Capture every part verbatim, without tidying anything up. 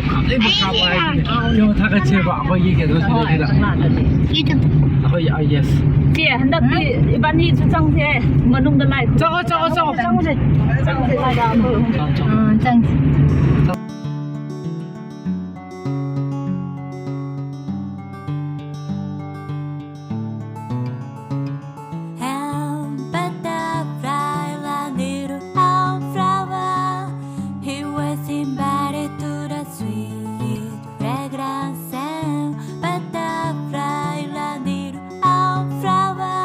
ꯈ꯭ꯋꯥꯏꯗꯩ ꯄꯩꯁꯥ ꯄꯥꯏꯕꯅꯦ꯫ ꯌꯦꯡꯉꯣ, ꯊꯥꯒꯠꯁꯦꯕ ꯑꯩꯈꯣꯏꯒꯤ ꯀꯩꯅꯣꯁꯤꯗꯩꯁꯤꯗ꯫ ꯑꯩꯈꯣꯏ, ꯑꯥ, yes꯫ ꯆꯦ, ꯍꯟꯗꯛꯇꯤ ꯏꯕꯥꯅꯤꯁꯨ ꯆꯪꯁꯦ, ꯃꯅꯨꯡꯗ ꯂꯥꯏ ꯆꯪꯉꯣ, ꯆꯪꯉꯣ, ꯆꯪꯉꯣ꯫ ꯆꯪꯁꯦ꯫ ꯆꯪꯁꯦ꯫ ꯆꯪꯉꯣ, ꯆꯪꯉꯣ꯫ ꯎꯝ, ꯆꯪꯁꯦ꯫ And butterfly, a little flower, he was invited to the sweet fragrance. And butterfly, a little flower.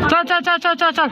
चल, चल, चल, चल, चल, चल।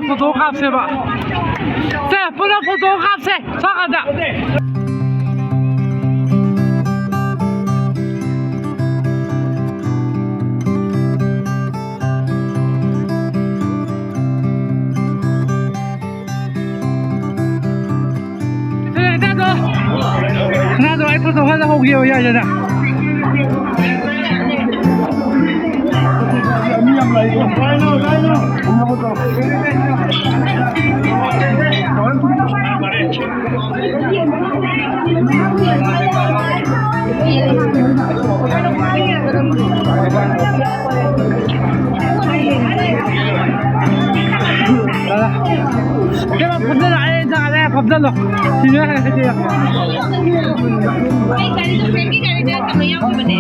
ꯐꯣꯇꯣ ꯀꯥꯞꯁꯦꯕ꯫ ꯁꯦ, ꯄꯨꯟꯅ ꯐꯣꯇꯣ ꯀꯥꯞꯁꯦ꯫ ꯁꯣꯝ ꯅꯥꯀꯟꯗ꯫ ꯁꯦ, ꯁꯦ, ꯁꯦ꯫ ꯁꯅꯥꯗꯣ, ꯑꯩ ꯐꯣꯇꯣ ꯈꯔ ꯂꯧꯍꯧꯒꯦ, ꯌꯥꯏꯗꯅ꯫ ꯀꯩꯅꯣ, ꯐꯝꯖꯜꯂꯣ, ꯑꯩ ꯆꯥꯔꯦ, ꯐꯝꯖꯜꯂꯣ꯫ ꯁꯤꯗ ꯍꯥꯏꯔꯗꯤ꯫ ꯑꯩ ꯒꯥꯔꯤꯗꯣ, ꯐ꯭ꯔꯦꯟꯀꯤ ꯒꯥꯔꯤꯗ ꯀꯩꯅꯣ ꯌꯥꯎꯈꯤꯕꯅꯦ꯫